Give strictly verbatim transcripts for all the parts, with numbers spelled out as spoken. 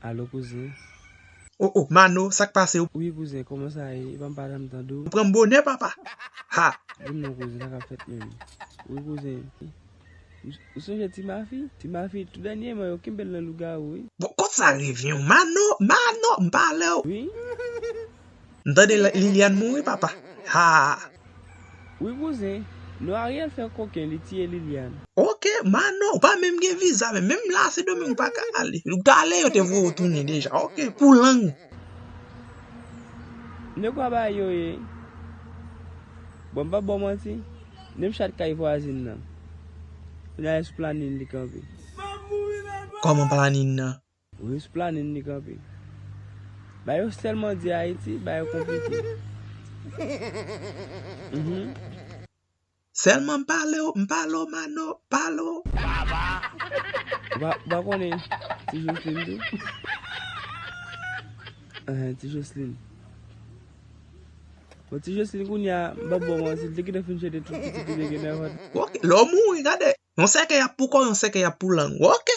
Alo, kouzen. O, o, Mano, sa k pase w? Wi, kouzen, kòman sa ye? Epa m pa janm tande w. Ou pran m bonè, papa. Ha! Di m non, kouzen, sa k ap fèt menm? Wi, kouzen. Ou, ou sonje Ti Mafi? Ti Mafi, tou dènyèman, yo kenbe l nan lougawou, wi. Bon, kot sa revyen w? Mano, Mano, m pale w. Wi. M tande la- Liliane mouri, papa. Ha! Wi, kouzen. Non, Ariel fè koken, li tiye Liliane. Ok, Mano, ou pa menm gen viza, men menm la, Sendomeng ou pa ka ale. Ou ta ale, yo te voye w tounen deja. Ok, pou lang. Nèg wa ba yo ye. Bon, m pa ba w manti. Menm chat kay vwazin nan. Kounye a sou planin li kanpe. Kòman planin nan? Wi, sou planin li kanpe. Ba yo sèlman di Ayiti, ba yo konplike. Mhm. Sèlman m pale w, m pale w, Mano, pale w. Ou pa, ou pa konnen Ti Jocelyn tou? Ahan, Ti Jocelyn. Bon, Ti Jocelyn kounye a, m pa ba w manti, li te gentan fin jete tout pitit li te gen nan vant. Ok, lè w mouri, gade. Yon sèkèy ap pou kò, yon sèkèy ap pou lang. Ok.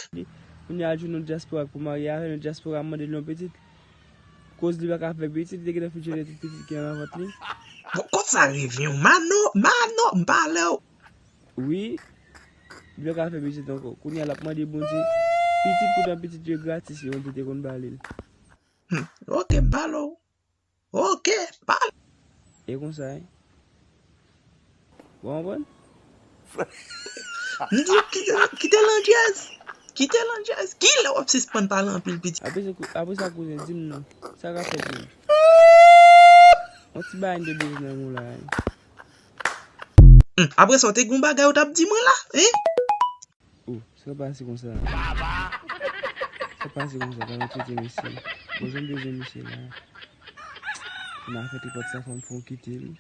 Kounye a, l jwenn yon dyaspora k pou marye avè l, yon dyaspora mande l yon pitit. Koz li pa ka fè pitit, li te gentan fin jete tout pitit ki nan vant li. Bon, kot sa revyen w? Mano, Mano, m pale w. Wi, li pa ka fè pitit ankò. Kounye a, l ap mande Bondye pitit, poutan pitit yo gratis, yo Bondye te konn ba li l. Hmm, ok, m pale w. Ok, pale. E konsa, wi. Ou konprann? M di w kite, kite landjèz. Kite landjèz. Kilè w ap sispann pale anpil pitit? Apre sa, kou- apre sa, kouzen, di m non. Sa k ap fèt menm? Yon ti bagay m te bezwen nan men w la, wi. Hmm, apre sa, w te gen yon bagay ou t ap di mwen la, hein? Oh, sa pase konsa. Sa pase konsa, pa maltrete mesye. Bon, jan m bezwen mesye la. Mwen a fè tripòt sa, fò m fè w kite l.